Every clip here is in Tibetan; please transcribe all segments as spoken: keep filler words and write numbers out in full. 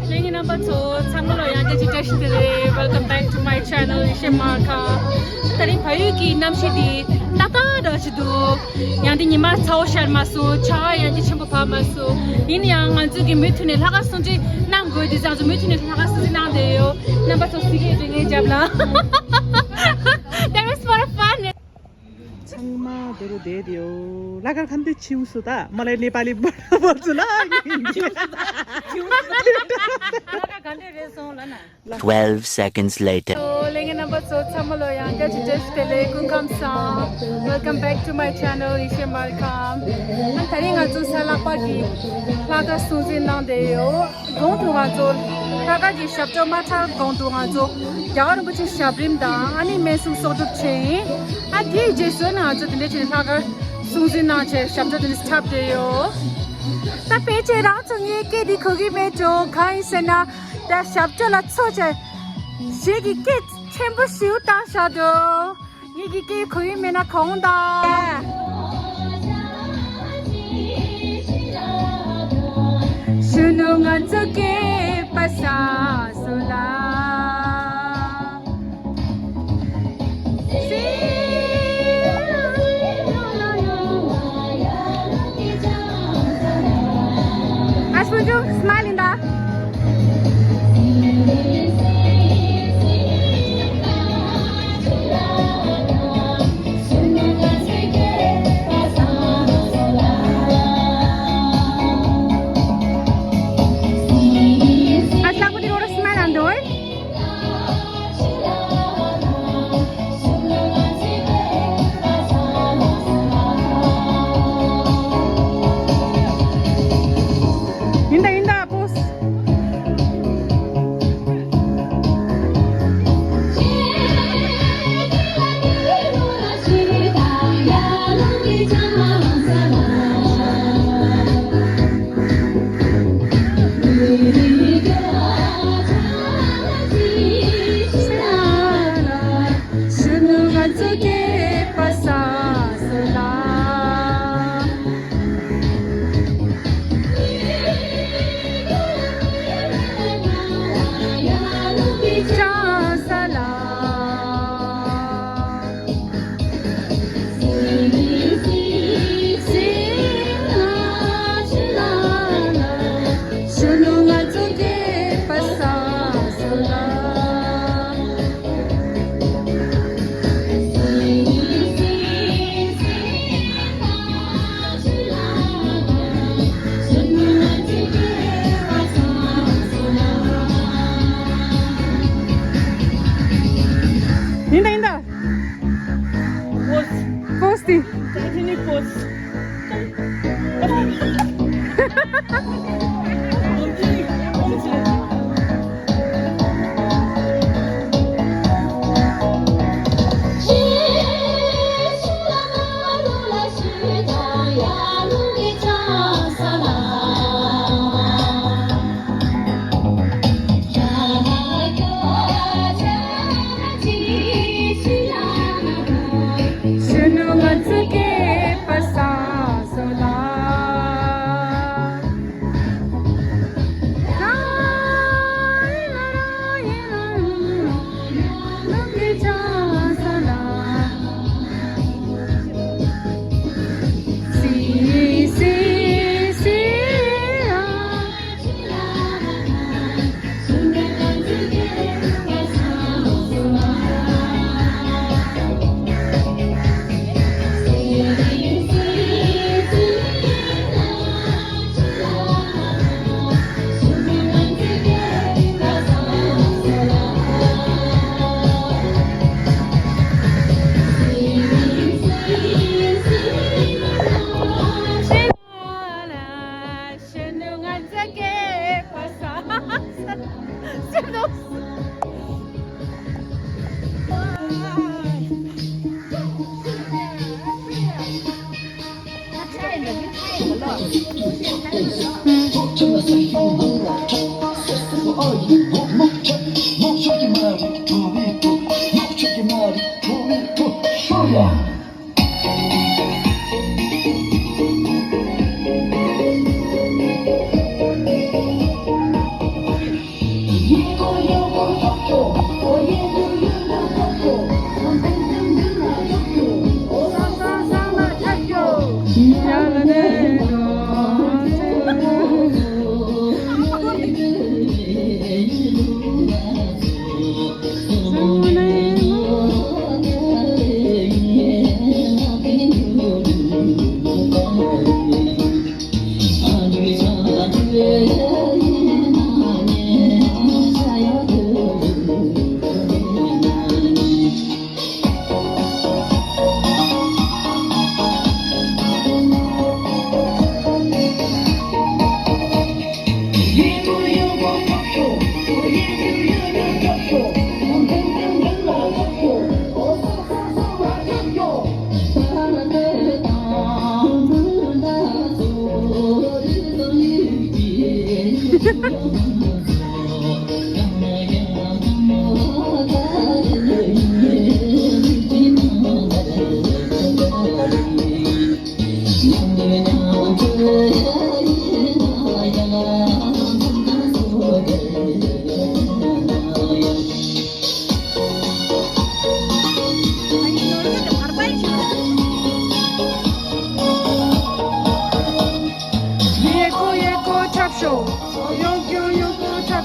ལྷན་རྒྱས་རྣམ་པ་ཚོ་ཚང་མ་ལ་ཡང་བསྐྱར་ཅིག་བཀྲ་ཤིས་བདེ་ལེགས། Welcome back to my channel ཡེ་ཤེས་མར་ཁང་། ད་རིང་ཕ་ཡུལ་གྱི་གནམ་གཤིས་འདི་ཏག་ཏག་འདྲ་ཞིག་འདུག་ཡང་འདི་ཉི་མ་ཚ་བོ་ཤར་མ་སོང་། ཆར་པ་ཡང་ཅིག་ཆེན་པོ་བབས་མ་སོང་། ཡིན་ན་ཡང་ང་ཚོ་གི་མུ་མཐུད་ནས་ལྷག་དཀར་སྲུང་བརྩི་གནང་དགོས། འདི་ཚོ་ང་ཚོ་མུ་མཐུད་ནས་ལྷག་དཀར་སྲུང་བརྩི་གནང་བསྡད་ཡོད། རྣམ་པ་ཚོ་གཟིགས་ཡོད་དུས་ངའི་རྒྱབ་ལ། That was for fun. ཚང་མ་དེ་རུ་བསྡད་དེ་ཡོད། ལྷག་དཀར་ཁམས་དེ་ཆིའུ་སུ་ད་མ་ལ་ནེ་པ་ལི་བར་བར་ཚུ་ལ། Twelve seconds later. ལྷན་རྒྱས་རྣམ་པ་ཚོ་ཚང་མ་ལ་ཡང་བསྐྱར་ཅིག་བཀྲ་ཤིས་བདེ་ལེགས། སྐུ་ཁམས་བཟང་། Welcome back to my channel ཡེ་ཤེས་མར་ཁང་། ཨ་ད་རིང་ང་ཚོ་གཟའ་ལྷག་པ་གི་ལྷག་དཀར་སྲུང་བརྩི་གནང་བསྡད་ཡོད། གོང་དུ་ང་ཚོ་ལྷག་དཀར་གྱི་ཞབས་བྲོ་མ་འཁྲབ་གོང་དུ་ང་ཚོ་རྒྱལ་བ་རིན་པོ་ཆེ་ཞབས་རིམ་དང་ཨ་ནི་སྨན་གསུམ་གསོག་སྒྲུབ་བྱས་ཡིན། ཨ་དེའི་རྗེས་སུ་ང་ཚོ་དེ་འདྲ་བྱས་ནས་ལྷག་དཀར་སྲུང་བརྩི་གནང་བྱས་ཞབས་བྲོ་དེ་འདྲ་འཁྲབ་བསྡད་ཡོད། ད་ཕལ་ཆེར་རང་ཚོ་ངའི་སྐད་འདི་གོ་གི་མེད་འགྲོ། གང་ཡིན་ཟེར་ན་ད་ཞབས་བྲོ་ལ་ཚོགས་བྱས་གཞས་ཀྱི་སྐད་ཆེན་པོ་ཞིག་བཏང་བཞག་འགྲོ། ངེད་ཀྱི་སྐད་གོ་ཡི་མེད་ན་གོང་ད། གཞོན་ནུ་ང་ཚོ་སྐྱེས་པ་ས་སོ་ལ། ཨ་སྤུན་ཆུང་སྨ་ལིན་ད། ཡིན་ད་ཡིན་ད། པོས། ཡིན་ད་ཡིན་ད། པོས། པོས་ཏི། ད་ཐེ་ནི་པོས།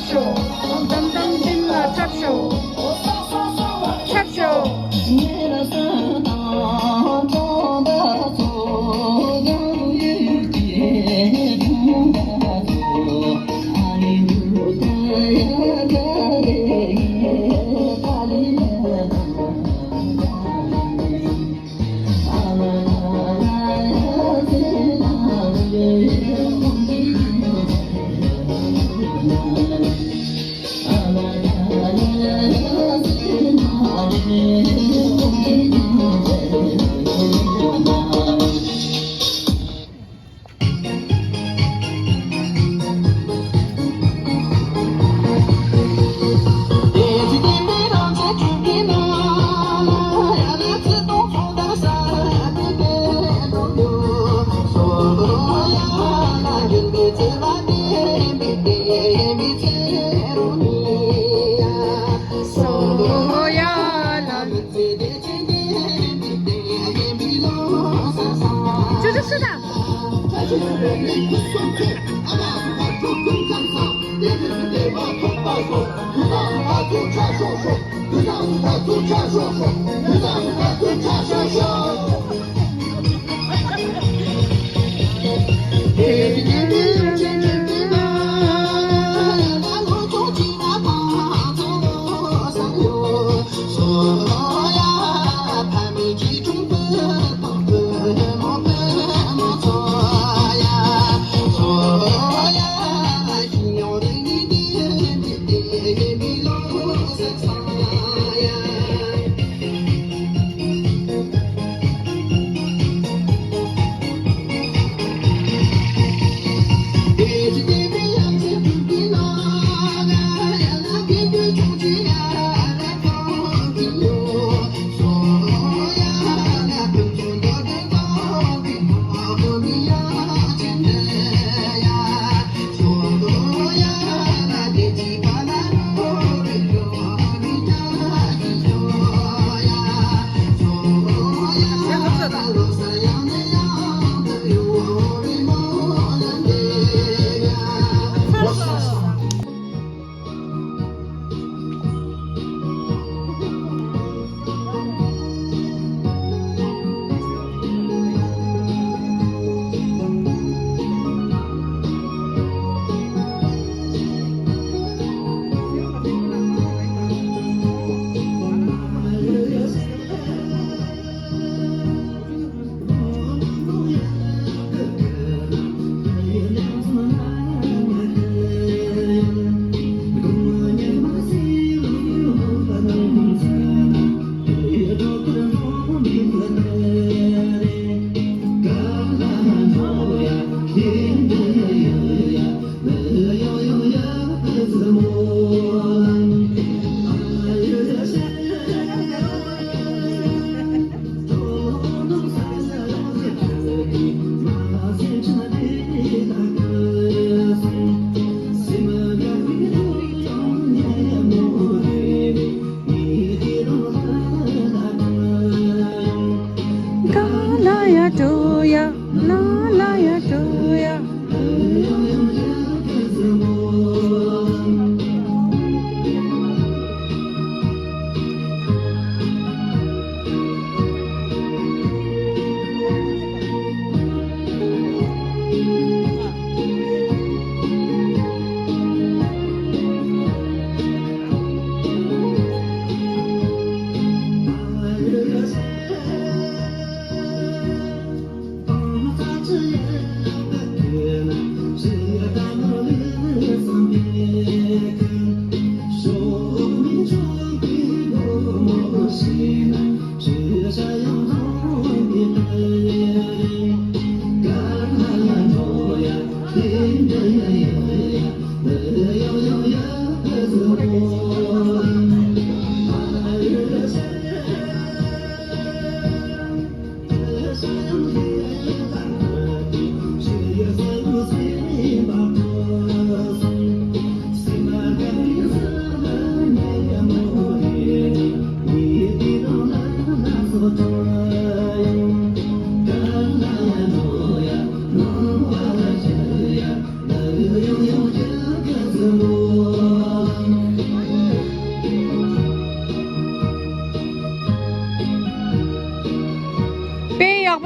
ཤོག་ཏམ་ཏམ་ཏིམ་ལ་འཁྲབ་ཤོག་འཁྲབ་ཤོག་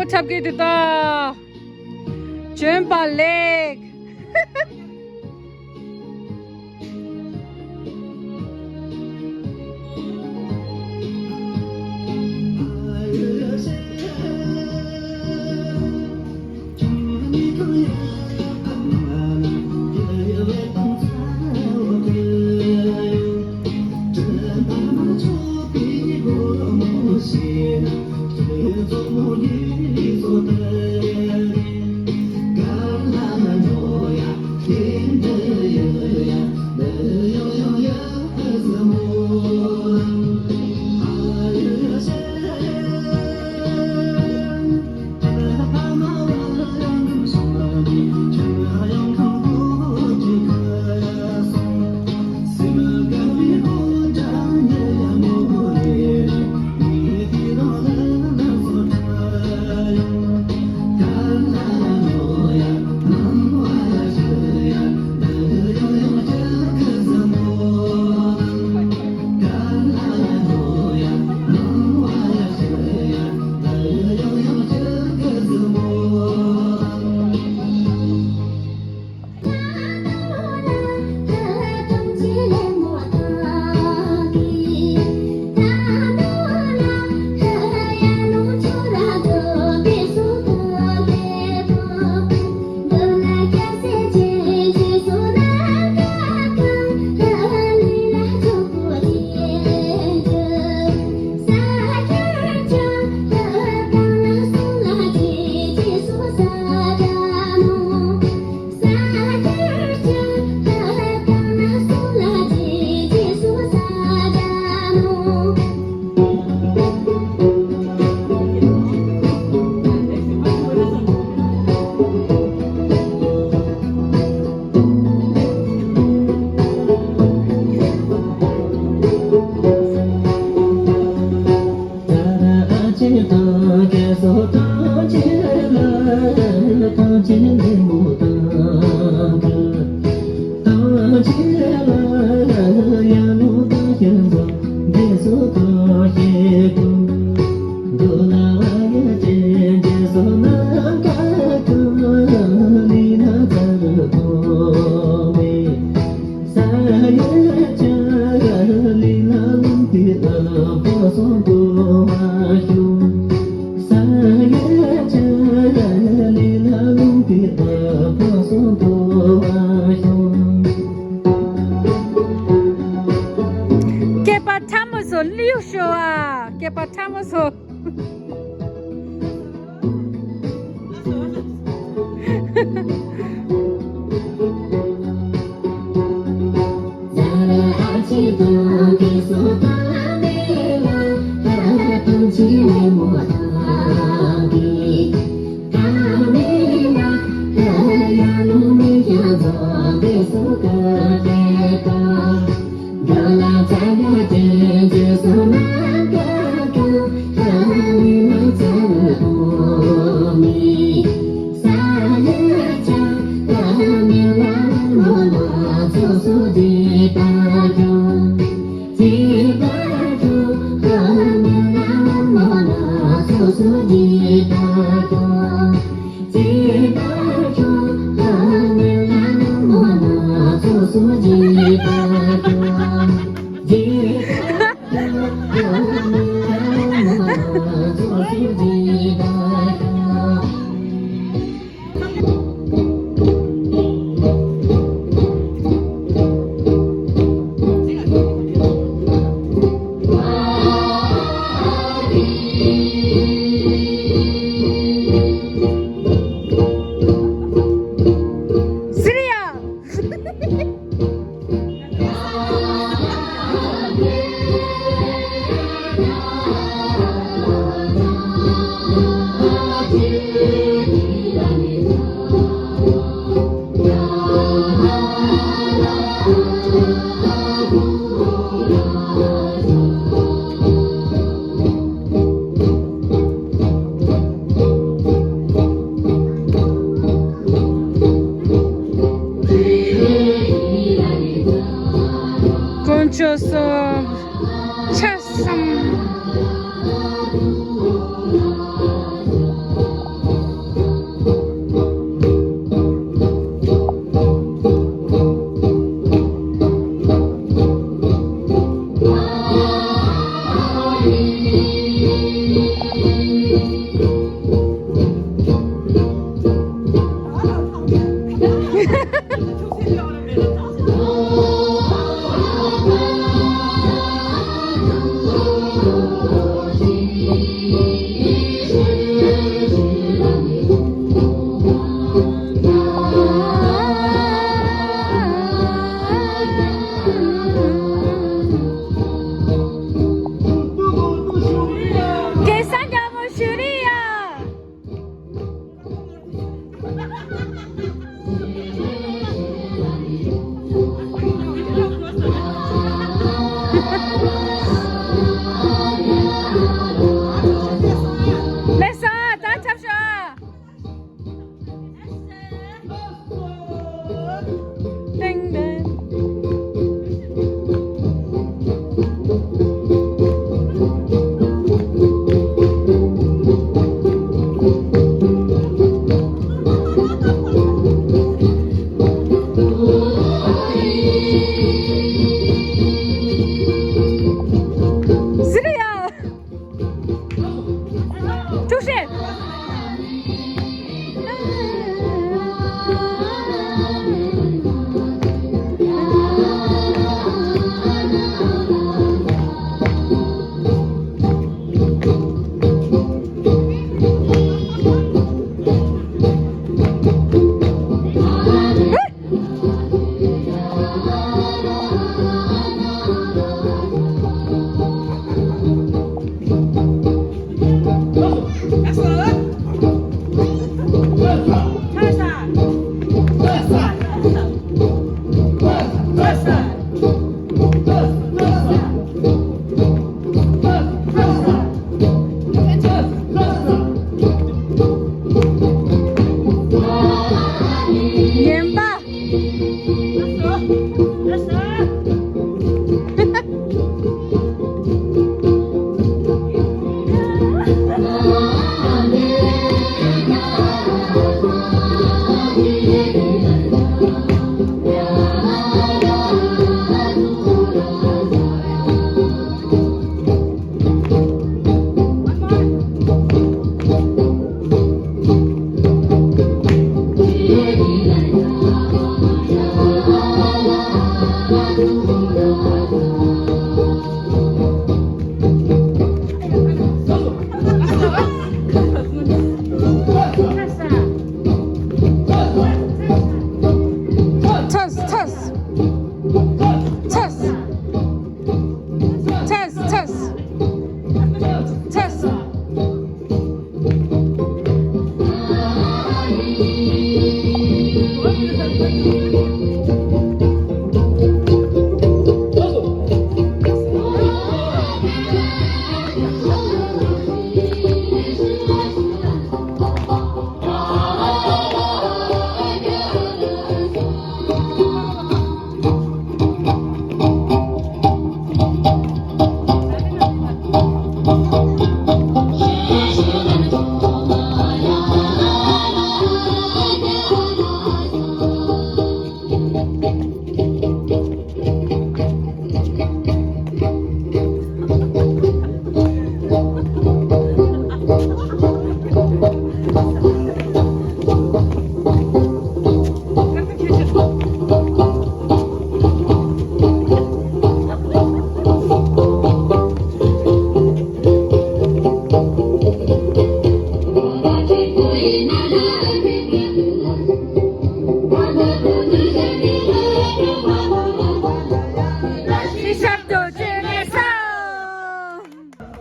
འཁྲབ་ཀྱི་འདུག་ད། བྱོན་པ་ལེགས། སྐྱེས་པ་ཕྲ་མོ་ཚོ་ལིའུ་ཤོ་ཨ། སྐྱེས་པ་ཕྲ་མོ་ཚོ། དཀོན་མཆོག་གསུམ། ཆ་གསུམ། ཡིན་པ། Test, test. Test. Test, test. Test.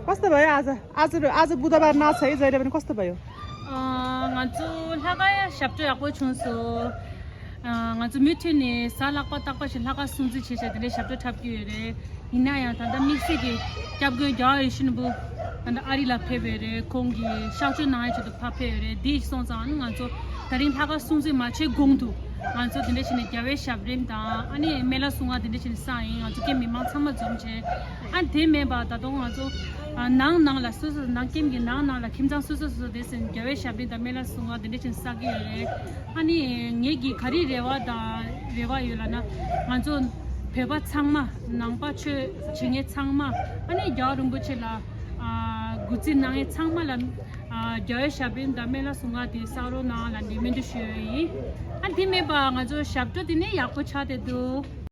कस्तो भयो आज? आज, आज बुधबार नआएको छ है, जहिले पनि कस्तो भयो? अँ, ང་ཚོ་ལྷག་དཀར་ཞབས་བྲོ་ཡག་པོ་བྱུང་སོང་། ཨ། ང་ཚོ་མུ་མཐུད་ནས་གཟའ་ལྷག་པ་རྟག་པར་ཞིག་ལྷག་དཀར་སྲུང་བརྩི་བྱེད་བྱས་དེ་འདྲའི་ཞབས་བྲོ་འཁྲབ་ཀྱི་ཡོད་རེད། ཡིན་ན་ཡང་ད་ལྟ་དམིགས་བསལ་གྱི་སྐྱབས་མགོན་རྒྱལ་བ་ཡིད་བཞིན་ནོར་བུ་ད་ལྟ་ཨ་རི་ལ་ཕེབས་ཡོད་རེད། ཁོང་གིས་གཤག་བཅོས་གནང་ཡའི་ཆེད་དུ་ཕར་ཕེབས་ཡོད་རེད། འདི་སོང་ཙང་ང་ཚོ་ད་རིང་ལྷག་དཀར་སྲུང་བརྩི་མ་བྱས་གོང་དུ་ང་ཚོ་དེ་འདྲ་བྱས་ནས་རྒྱལ་བའི་ཞབས་རིམ་དང་ཨ་ནི་སྨན་བླ་གསུང་ངག་དེ་འདྲ་བྱས་ནས་བསགས་ཡིན། ང་ཚོ་ཀེམ་མི་མང་ཚང་མ་འཛོམས་བྱས། ཨ། དེ་མིན་པ་ད་དུང་ང་ཚོ་ཨ། ནང་ནང་ལ་སོ་སོ་ནང་ཀེམ་གྱི་ནང་ནང་ལ་ཁྱིམ་ཚང་སོ་སོ་སོ་སོ་དེ་ཟིན་རྒྱལ་བའི་ཞབས་རིམ་དང་སྨན་བླ་གསུང་ངག་དེ་འདྲ་བྱས་ནས་བསགས་ཀྱི་ཡོད་རེད། ཨ་ནི་ངེད་ཀྱི་ག་རེ་རེ་བ་དང་རེ་བ་ཡོད་ལབ་ན། ང་ཚོ་བོད་པ་ཚང་མ་ནང་པ་ཆོས་བྱེད་མཁན་ཚང་མ་ཨ་ནི་རྒྱལ་བ་རིན་པོ་ཆེ་ལ་ཨ། གུས་བརྩི་གནང་མཁན་ཚང་མ་ལ་ཨ། རྒྱལ་བའི་ཞབས་རིམ་དང་སྨན་བླ་གསུང་ངག་དེ་བསགས་རོགས་གནང་ལབ་ནས་སྨོན་འདུན་ཞུ་ཡི་ཡིན། ཨ། དེ་མིན་པ་ང་ཚོ་ཞབས་བྲོ་དེ་ནས་ཡག་པོ་ཆགས་བསྡད་འདུག